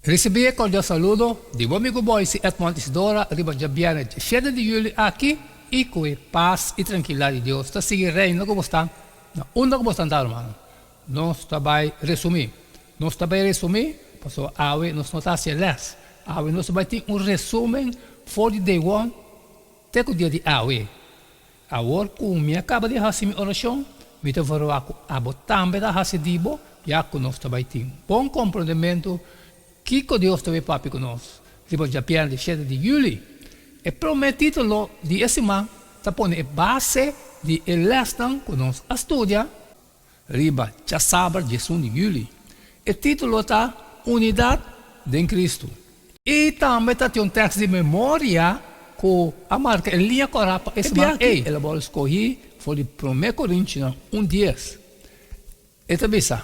Risibí e kordial saludo di bo amigu Boyce Edmond Isidora riba djabièrnè djeshete di yüli aki i ku e pas i trankilidat di Dios ta sigui reina ku bo sta na unda ku bo sta ta rumannan. Nos ta bai resumí. Nos ta bai resumí pasobra awe nos no ta hasi e lès. Awe nos ta bai tin un resumen for di day one te ku dia di awe. Awor ku mi a kaba di hasi mi orashon, mi ta verwagt ku abo tambe ta hasi di bo, ya ku nos ta bai tin bon komprondementu kiko Dios ta bai papia ku nos riba djabièrnè di shete di yüli. E promé título di e siman ta pone e base di e lèsnan ku nos a studia riba djasabra diesun di yüli. E título ta Unidat den Kristu. I tambe ta tin un tèks di memoria ku a marka e liña kòrá pa e siman ei. El a wòrdu skohí for di Promé Korintionan un dies. E ta bisa,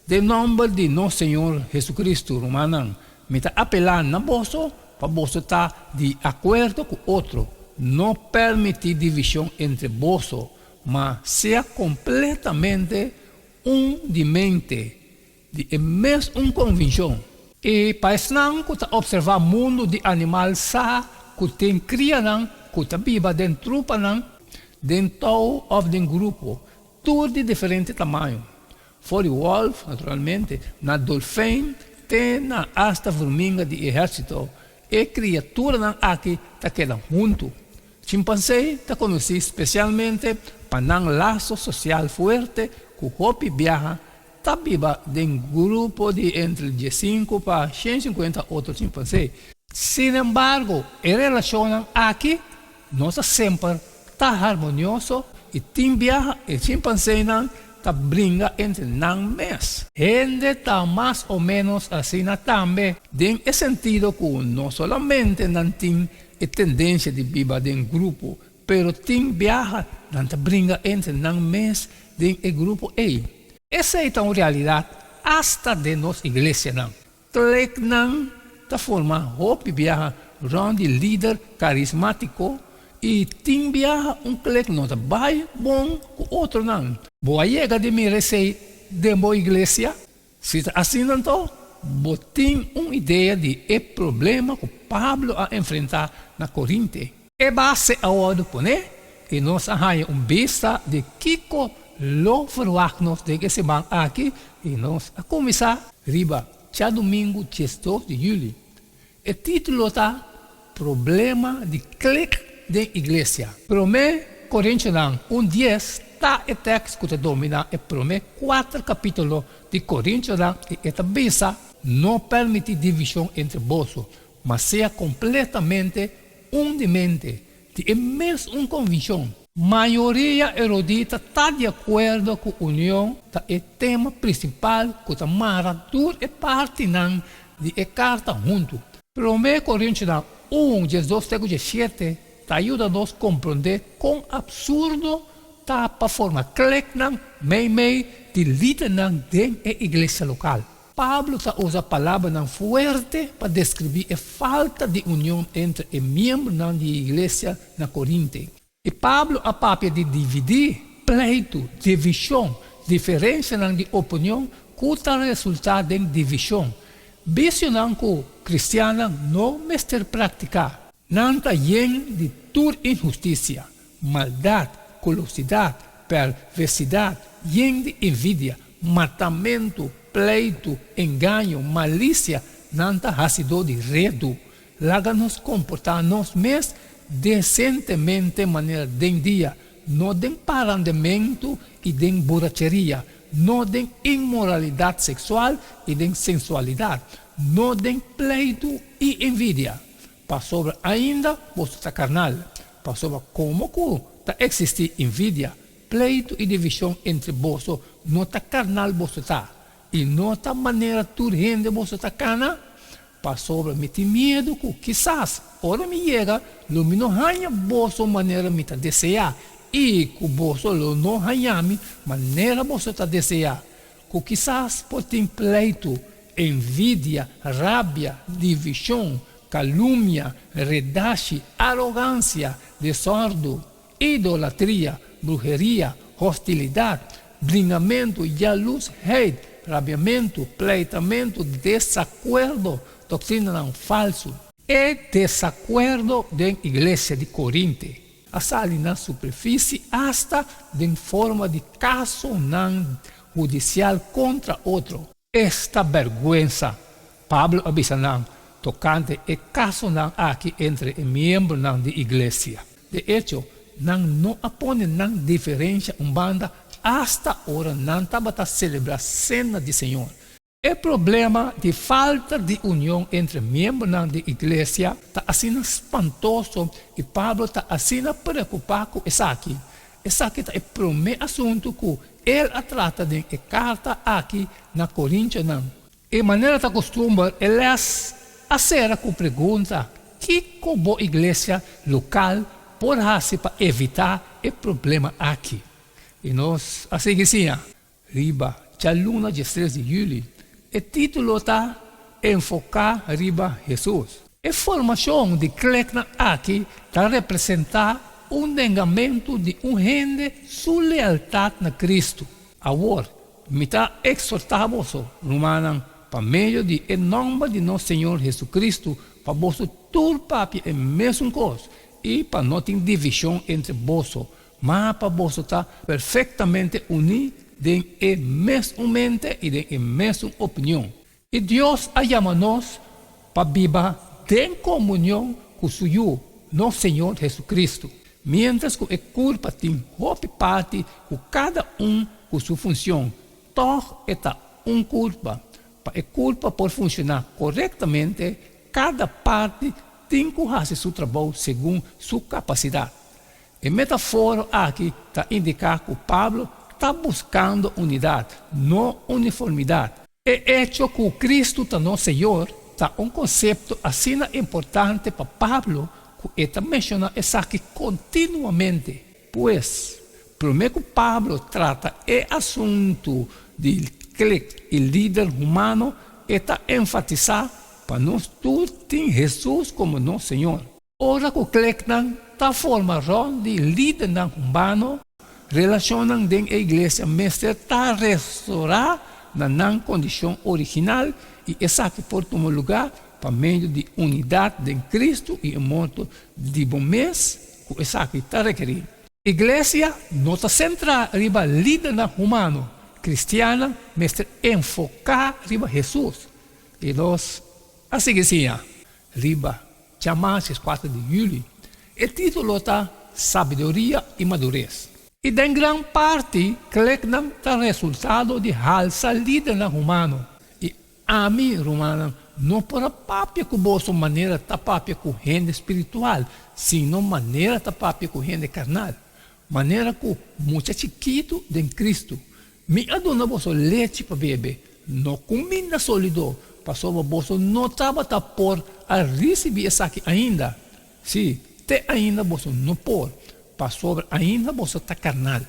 Den nòmber di nos Señor Hesukristu, rumannan, mi ta apelá na boso pa boso ta di akuerdo ku otro. No pèrmití divishon entre boso, ma sea kompletamente un di mente, di e mes un konvinshon. I pa esnan ku ta opservá mundu di animal sa ku tin krianan ku ta biba den trupanan, den tou òf den grupo, tur di diferente tamaño, for di wòlf, naturalmente, na dolfijn te na asta vurminga di ehérsito, e kriaturanan aki ta keda huntu. Chimpansé ta konosí spesialmente pa nan laso sosial fuerte ku hopi biaha ta biba den grupo di entre diesinku pa shensinkuenta otro chimpansé. Sinembargo, e relashonnan aki no ta semper ta harmonioso i tin biaha e chimpansénan ta bringa entre nan mes. Hende ta mas o ménos asina tambe, den e sentido ku no solamente nan tin e tendensia di biba den grupo, pero tin biaha nan ta bringa entre nan mes den e grupo ei. Esei ta un realidat asta den nos iglesianan. Kleknan ta forma hopi biaha rònt di lider karismátiko i tin biaha un klek no ta bai bon ku otronan. Bo a yega di mira esei den bo iglesia? Si ta asina anto, bo tin un idea di e problema ku Pablo a enfrentá na Korinte. E base a wòrdu poné i nos a haña un bista di kiko lo ferwagt nos den e siman aki i nos a kuminsá riba djadumingu diesdos di yüli. E título ta Problema di Klik den Iglesia. Promé Korintionan un dies ta e tèks ku ta dominá e promé kuater kapítulo di Korintionan i e ta bisa, No pèrmití divishon entre boso, ma sea kompletamente un di mente, di e mes un konvinshon. Mayoria erudita ta di akuerdo ku union ta e tema prinsipal ku ta mara tur e partinan di e karta huntu. Promé Korintionan un, diesdos te ku diesshete ta yuda nos komprondé kon apsurdo ta pa forma kleknan meimei di lidernan den e iglesia lokal. Pablo ta usa palabranan fuerte pa deskribí e falta di union entre e miembronan di e iglesia na Korinte. I Pablo a papia di dividí, pleitu, divishon, diferensianan di opinion ku ta resultá den divishon, bisionan ku kristiannan no mester praktiká. Nan ta yen di tur inhustisia, maldat, golosidat, perversidat, yen di envidia, matamentu, pleitu, engaño, malisia, nan ta hasidó di redu. Laga nos komportá nos mes desentemente manera den dia, no den parandementu i den buracheria, no den inmoralidat seksual i den sensualidat, no den pleitu i envidia. Pasobra ainda boso ta karnal. Pasobra komo ku ta eksistí envidia, pleitu i divishon entre boso, no ta karnal boso ta, i no ta manera tur hende boso ta kana? Pasobra mi tin miedu ku kisas ora mi yega lo mi no haña boso manera mi ta deseá, i ku boso lo no haña mi manera boso ta deseá, ku kisas por tin pleitu, envidia, rabia, divishon, kalumnia, redashi, arogansia, desòrdu, idolatria, bruheria, hostilidat, bringamentu, yalusheid. rabiamentu, pleitamentu, desakuerdo, doktrinanan falsu. E desakuerdo den iglesia di Korinte a sali na superfisie asta den forma di kasonan hudisial kontra otro. Esta bèrgwensa! Pablo a bisa nan tokante e kasonan aki entre e miembronan di iglesia. De echo, nan no a pone nan diferensha un banda asta ora nan tabata selebrá Sena di Señor. E problema di falta di union entre miembronan di iglesia ta asina spantoso i Pablo ta asina preokupá ku esaki. Esaki ta e promé asuntu ku el a trata den e karta aki na Korintionan. E manera ta kustumber e lès a sera ku pregunta, Kiko bo iglesia lokal por hasi pa evitá e problema aki? I nos a sigui siña riba djaluna diestres di yüli. E título ta Enfoká riba Hesus. E formashon di kleknan aki ta representá un nengamentu di un hende su lealtat na Kristu. Awor, mi ta eksortá boso, rumannan, pa medio di e nòmber di nos Señor Hesukristu, pa boso tur papia e mesun kos i pa no tin divishon entre boso, ma pa boso ta perfektamente uní den e mesun mente i den e mesun opinion. I Dios a yama nos pa biba den komunion ku su Yu, nos Señor Hesukristu. Miéntras ku e kurpa tin hopi parti ku kada un ku su funshon, tòg e ta un kurpa. Pa e kurpa por funshoná korektamente, kada parti tin ku hasi su trabou segun su kapasidat. E metaforo aki ta indiká ku Pablo ta buskando unidat, no uniformidat. E echo ku Kristu ta nos Señor ta un konsepto asina importante pa Pablo ku e ta menshoná esaki kontinuamente. Pues, promé ku Pablo trata e asuntu di klik i lider humano, e ta enfatisá pa nos tur tin Hesus komo nos Señor. Ora ku kliknan ta forma rònt di lidernan humano, relashonnan den e iglesia mester ta restorá na nan kondishon original i esaki por tuma lugá pa medio di unidat den Kristu i e morto di bo mes ku esaki ta rekerí. Iglesia no ta sentrá riba lidernan humano, kristiannan mester enfoká riba Hesus i nos a sigui siña Riba djamarsis kuater di yüli, e título ta Sabiduria i Madures. I den gran parti kleknan ta resultado di halsa lidernan humano. I ami, rumannan, no por a papia ku boso manera ta papia ku hende spiritual, sino manera ta papia ku hende karnal, manera ku mucha chikitu den Kristu. Mi a duna boso lechi pa bebe, no kuminda sólido, pasobra boso no tabata por a risibí esaki ainda. Sí, te ainda boso no por, pasobra ainda boso ta karnal.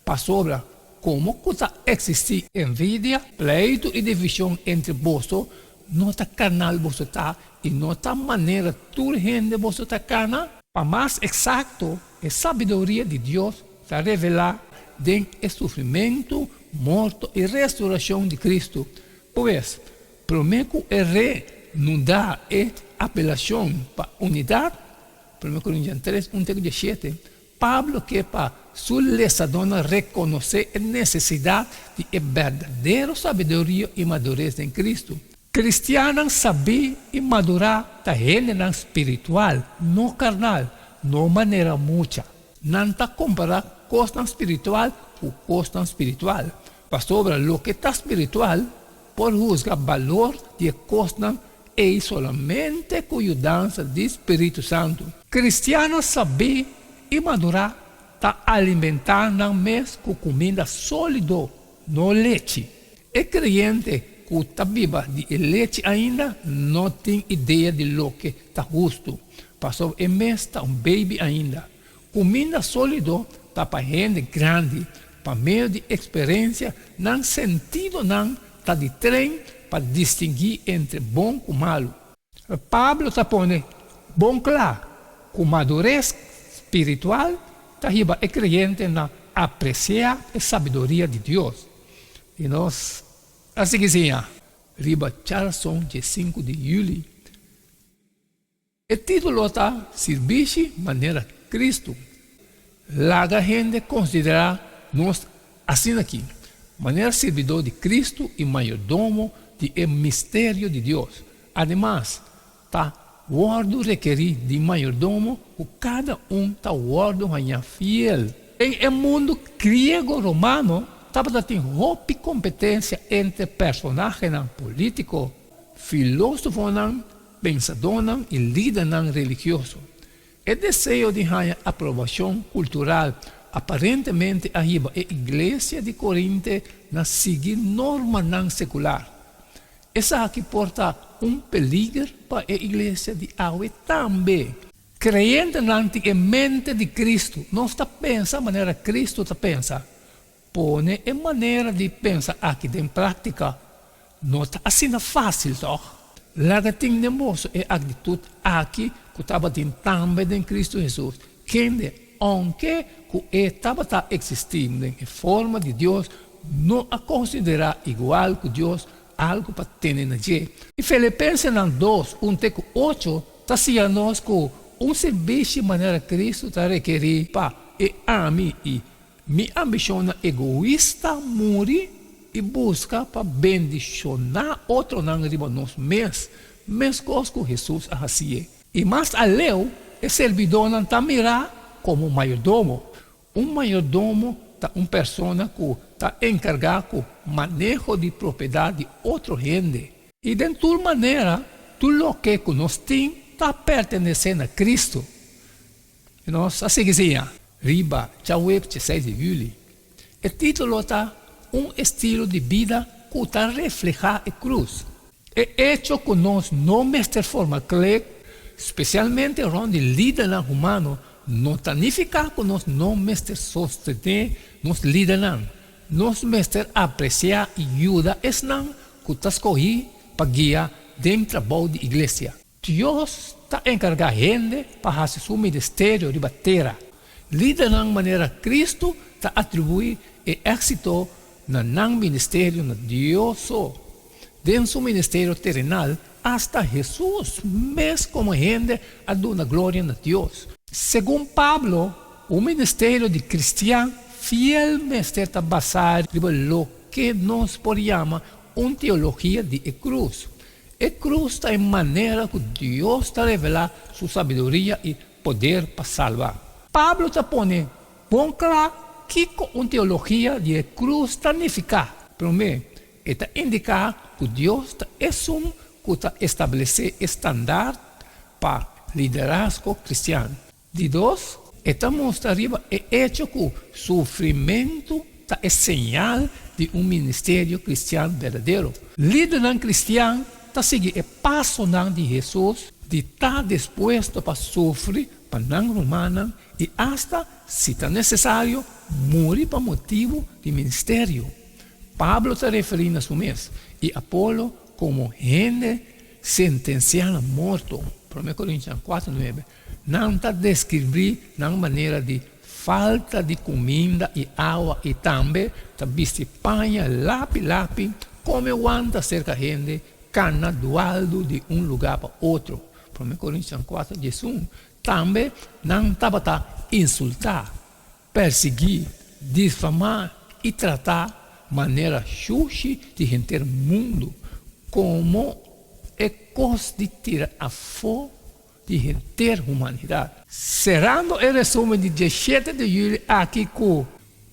Pasobra komo ku ta eksistí envidia, pleitu i divishon entre boso, no ta karnal boso ta i no ta manera tur hende boso ta kana? Pa mas eksakto, e sabiduria di Dios ta revelá den e sufrimentu, morto i restourashon di Kristu. Pues, promé ku e renudá e apelashon pa unidat, Promé Korintian tres, un te ku diesshete, Pablo ke pa su lesadónan rekonosé e nesesidat di e berdadero sabiduria i madures den Kristu. Kristiannan sabí i madurá ta hendenan spiritual, no karnal, no manera mucha. Nan ta kompará kosnan spiritual ku kosnan spiritual, pasobra loke ta spiritual por husga balor di e kosnan ei solamente ku yudansa di spiritu santu. Kristiannan sabí i madurá ta alimentá nan mes ku kuminda sólido, no lechi. E kreyente ku ta biba di e lechi ainda no tin idea di loke ta hustu, pasobra e mes ta un beibi ainda. Kuminda sólido ta pa hende grandi, pa medio di eksperensia nan sentidonan ta di tren pa distinguí entre bon ku malu. Pablo ta pone bon kla ku madures spiritual ta hiba e kreyente na apresiá e sabiduria di Dios. I nos. A sigui siña riba djarason dje sinku di yüli. E título ta Sirbishi Manera Kristu. Laga hende konsiderá nos asin'akí, manera sirbidó di Kristu i mayordomo di e misterio di Dios. Ademas, ta wòrdu rekerí di mayordomo ku kada un ta wòrdu hañá fiel. Den e mundu griego-romano tabata tin hopi kompetensia entre personahenan polítiko, filósofonan, pensadónan i lidernan religioso. E deseo di haña aprobashon kultural aparentemente a hiba e iglesia di Korinte na sigui normanan sekular. Esaki por ta un peliger pa e iglesia di awe tambe. Kreyentenan tin e mente di Kristu. Nos ta pensa manera Kristu ta pensa. Pone e manera di pensa aki den práktika no ta asina fásil, tòg? Laga tin den boso e aktitut aki ku tabatin tambe den Kristu Hesus, kende, ounke ku e tabata eksistí den e forma di Dios, no a konsiderá igual ku Dios algu pa tene na dje. I Filipensenan dos, un te ku ocho ta siña nos ku un sirbishi manera Kristu ta rekerí pa e ami i Mi ambishonnan egoista muri i buska pa bendishoná otronan riba nos mes, meskos ku Hesus a hasié. I mas aleu, e serbidónan ta mirá komo mayordomo. Un mayordomo ta un persona ku ta enkargá ku maneho di propiedat di otro hende. I den tur manera, tur loke ku nos tin ta pertenesé na Kristu. I nos a sigui siña riba djaweps dieseis di yüli. E título ta Un estilo di bida ku ta reflehá e krus. E echo ku nos no mester forma klik, spesialmente rònt di lidernan humano, no ta nifiká ku nos no mester sostené nos lidernan. Nos mester apresiá i yuda esnan ku ta skohí pa guia den trabou di iglesia. Dios ta enkargá hende pa hasi su ministerio riba tera. Lidernan manera Kristu ta atribuí e éksito na nan ministerio na Dios so. Den su ministerio terenal, asta Hesus mes komo hende a duna gloria na Dios. Segun Pablo, un ministerio di kristian fiel mester ta basá riba loke nos por yama un teologia di e krus. E krus ta e manera ku Dios ta revelá su sabiduria i poder pa salba. Pablo ta pone bon kla kiko un teologia di e krus ta nifiká. Promé, e ta indiká ku Dios ta esun ku ta establesé e standart pa liderazgo kristian. Di dos, e ta mustra riba e echo ku sufrimentu ta e señal di un ministerio kristian berdadero. Lidernan kristian ta sigui e pasonan di Hesus di ta dispuesto pa sufri pa nan rumannan i asta, si ta nesesario, muri pa motibu di ministerio. Pablo ta referí na su mes i Apolo komo hende sentensiá na morto, Promé Korintian kuater nuebe. Nan ta deskribí nan manera di falta di kuminda i awa i tambe ta bisti paña lapi lapi, kome wanta serka hende, kana dualdu di un lugá pa otro. Promé Korintian kuater diesun. Tambe nan tabata insultá, persiguí, difamá i tratá manera shushi di henter mundu komo e kos di tira afó di henter humanidat. Serando e resumen di diesshete di yüli aki ku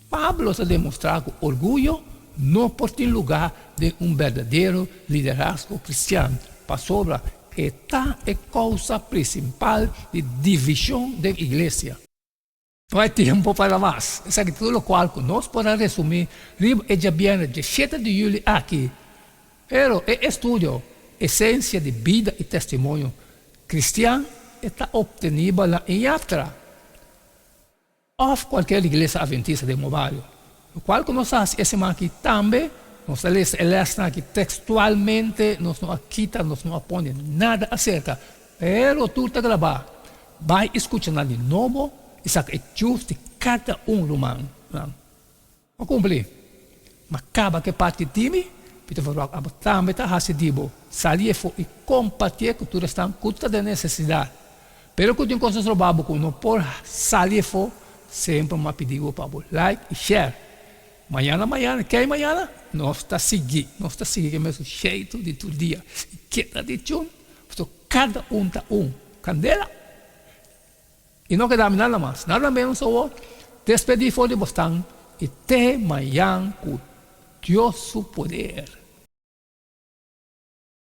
Pablo ta demostrá ku orguyo no por tin lugá den un berdadero liderazgo kristian, pasobra e ta e kousa prinsipal di divishon den iglesia. No hay tempo para mas. Esaki ta tur lokual ku nos por a resumí riba e djabièrnè diesshete di yüli aki. Pero e estudio Esensia di Bida i Testimonio Kristian e ta optenibel na Iatra òf kualker iglesia adventista den bo bario. Lokual ku nos a hasi e siman aki tambe, nos ta lesa e lèsnan aki tekstualmente, nos no a kita, nos no a pone nada aserka, pero tur ta grabá. Bai i skucha nan di nobo i saka e chus di kada un ruman. Nan a kumpli. Ma kaba ku e parti di mi. Mi ta verwagt abo tambe ta hasi di bo, sali efo i kompartié ku tur esnan ku ta den nesesidat. Pero ku tin kosnan robá bo ku no por sali efo, semper mi a pidi bo pa bo like i share. Mañana mañana, kei mañana? Nos ta sigui, nos ta sigui ku e mesun sheitu di tur dia i keda di chun, pasobra kada un ta un kandela. I no keda mi nada mas, nada menos awor, despedí for di bosnan i te mañan ku Dios su poder.